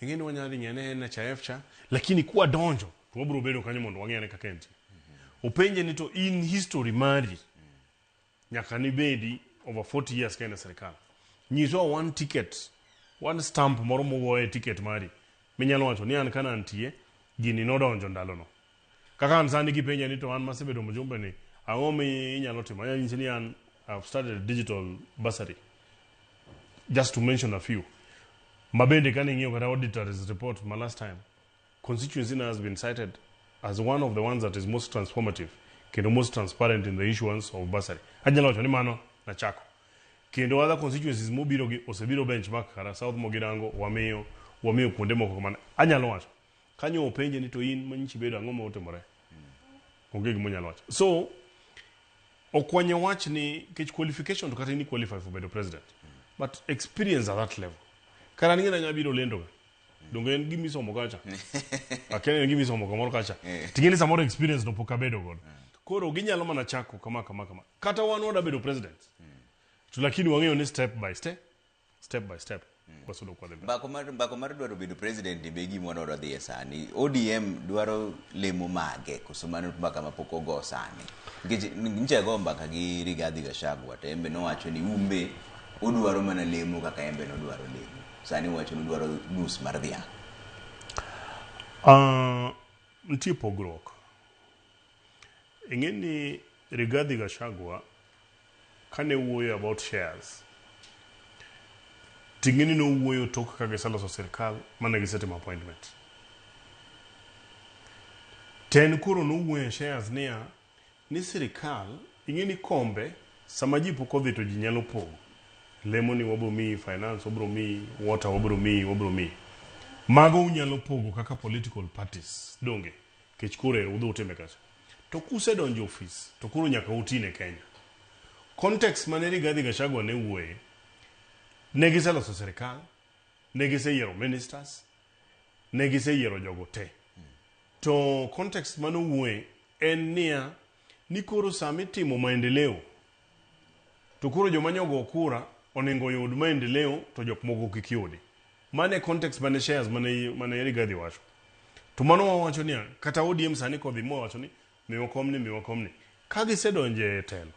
Ing'e ni wanyalo dhi ng'iyane NHIF cha, lakini kwadonjo to wabiro bedo kanyo mondo wang'iyane kaka entie. Openje ni to in history mari nyaka nibedi over 40 years ka in e sirikal. Nyiswa one ticket, one stamp moro mogoye e ticket mari minyalo wacho ni an kana antie gini nodonjo ndalono. Kaka an sani kipenja ni to an masebedo mjumbe ni ang'o mi inyalo timo? Anyalo nyisi ni an I've started a digital bursary. Just to mention a few. Ma bende kane ing'iyo kata auditor's report ma last time, constituency na has been cited as one of the ones that is most transformative kendo most transparent in the issuance of bursary. Anyalo wacho ni mano nachako. Kendo other constituencies mobiro gi osebiro benchmark kara South Mogirango wamiyo wamiyo kuonde moko kamano. Anyalo wacho. Kanyo openje ni to in manyichi bedo ang'o ma otimore? Onge gima onyalo wacho. So ok wanya wach ni kech qualification to kata in qualify for bedo president. But experience at that level. Kara ni ng'ina biro lendo ga. Donge en gima isomo kacha. Akia ni en gima isomo kamoro kacha. Ting'e ni samoro experience no pok abedo godo. Koro ginyalo mana chako kama kama kama. Kata wan wada bedo president. To lakini wang'eyo ni step by step, step by step. Wasudo kwa dhi mbele. Mbako mar, mbako mar dwaro bedo president ni be gima wadwaro dhiye sani. ODM dwaro lemo mage koso mano mbaka ma pok ogo sani. Nikech nyicha go mbaka gi Rigathi Gachagua to en be nowacho ni umbe odwaro mana lemo kaka en be nodwaro lemo. Sani owacho ni odwaro nus mar dhiang'. Nitie pogruok. Ing'e ni Rigathi Gachagua kane wuoyo about shares, ting'e ni nowuoyo tok ka giseloso sirkal mane gisetimo appointment. Ten koro nowuoyo e shares niya, ni sirkal ing'e ni kombe sama ji pok odhi to ji nyalo pogo. Lemo ni wabro miyi finance, wabro miyi water, wabro miyi, wabro miyi. Mago unyalo pogo kaka political parties, donge? Kech koro ero udhi utime kacha. To kusedonjo ofis, to koro nyaka uti ne Kenya. Context mane Rigathi Gachagua ne wuoye, ne giseloso sirkal, ne giseyiero ministers, ne giseyiero jogo te. To context mane owuoye en niya, ni koro sama itimo maendeleo, to koro joma nyogo kura onego oyud maendeleo to jok moko kik yudi. Mano e context mane shares mane, mane Rigathi wacho. To mano wawacho niya, kata ODM sani kodhi mowacho ni miwa komni, miwa komni. Ka gisedonjo e telo,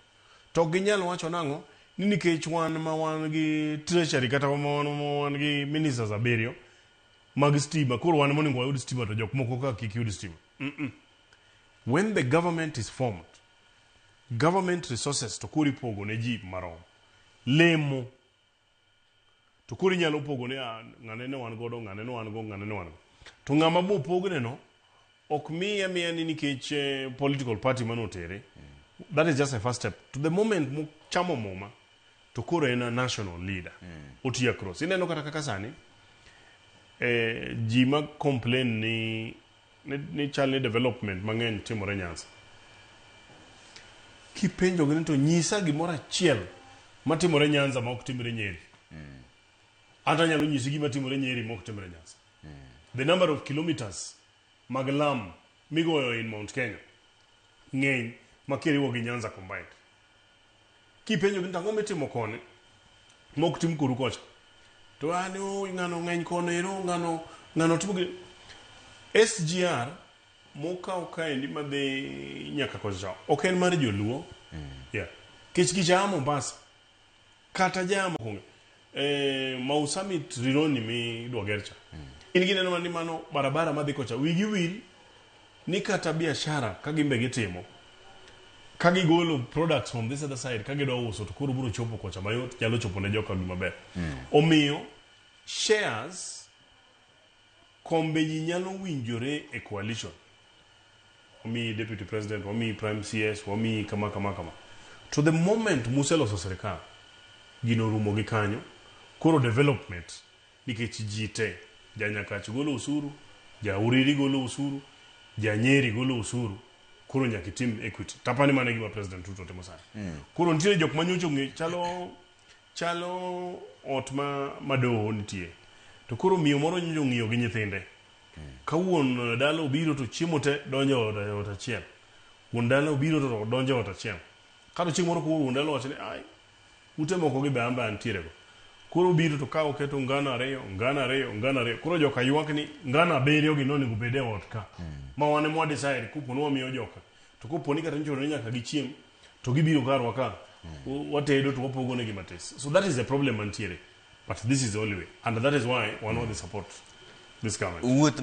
to ok ginyal wacho nang'o ni nikech wan ma wan gi treasury kata ma wan ma wan gi ministers abiriyo mag stima, koro wan monego wayud stima to jok moko ka kik yud stima. Mm -mm. When the government is formed, government resources to koro ipogo ne ji marom. Lemo to koro inyalo pogo ne ah, ng'ane ne wan godo, ng'ane ne wan go, ng'ane ne wan go. To ng'ama bo pogne no ok miye amiya ni nikech political party mane otere. That is just a first step. To the moment mochamo muma to koro en a national leader. Otiyo across. Ineno kata kaka sani ji ma complain ni ni chal ni development mang'eny timore Nyanza. Kipenjogi ni to nyisa gimoro achiel matimore Nyanza ma ok timre Nyeri. Anta anyalo nyisi gima timore Nyeri ma ok timre Nyanza. The number of kilometers mag lam migoyo in Mount Kenya ng'eny ma kiriwo gi Nyanza combined. Kipenjogi ni to ang'o mitimo koni ma ok tim koru kocha? To an oh, ng'ano ng'eny kono ero, ng'ano ng'ano timo gi SGR mokaw kaendi madhi nyaka kocha cha ok en mar joluo. Yeah. Kech gicha a Mombasa kata ja mokwongo Mau Summit Rironi midwa ger cha. In gineno mana ni mano barabara madhi kocha wigi wil ni kata biashara ka gimbe gitimo ka gigolo products from this other side ka gidwa uso to koro biro chopo kocha mayot nyalo chopo ne joka gi maber. Omiyo shares kombe ji nyalo winjore e coalition. Wamiyi deputy president, wamiyi prime CS, wamiyi kama kama kama. To the moment museloso sirikal, gino orumo gi kanyo, koro development nikech ji te, ja Nyakach golo osuru, ja Uriri golo osuru, ja Nyeri golo osuru, koro nyaka itim equity. Tapani mano e gima President Ruto timo sani. Koro nitiere jok ma nyocha ong'e chalo chalo ot ma ma doho nitie. To koro miyo moro nyocha ong'iyo gi nyithinde. Ka wuon dala obiro to chiemo te donjo e ot, e ot achiel. Wuon dala obiro to donjo e ot achiel. Kato chieng' moro koro wuon dala owacho ni ai, ute moko gi be an be antiere go. Koro obiro to ka oketo ngano ariyo, ngano ariyo, ngano ariyo. Koro joka ywak ni ngano abiriyo gi nonego bed e ot ka. Ma wan ema wadecide kopo ni wamiyo joka. To kopo ni kata nichuno ni nyaka gichiem to gibiro karwa ka. Watedo to wapogo negi matis. So that is the problem mantiere. But this is the only way. And that is why wan wadhi support this government. Wuoth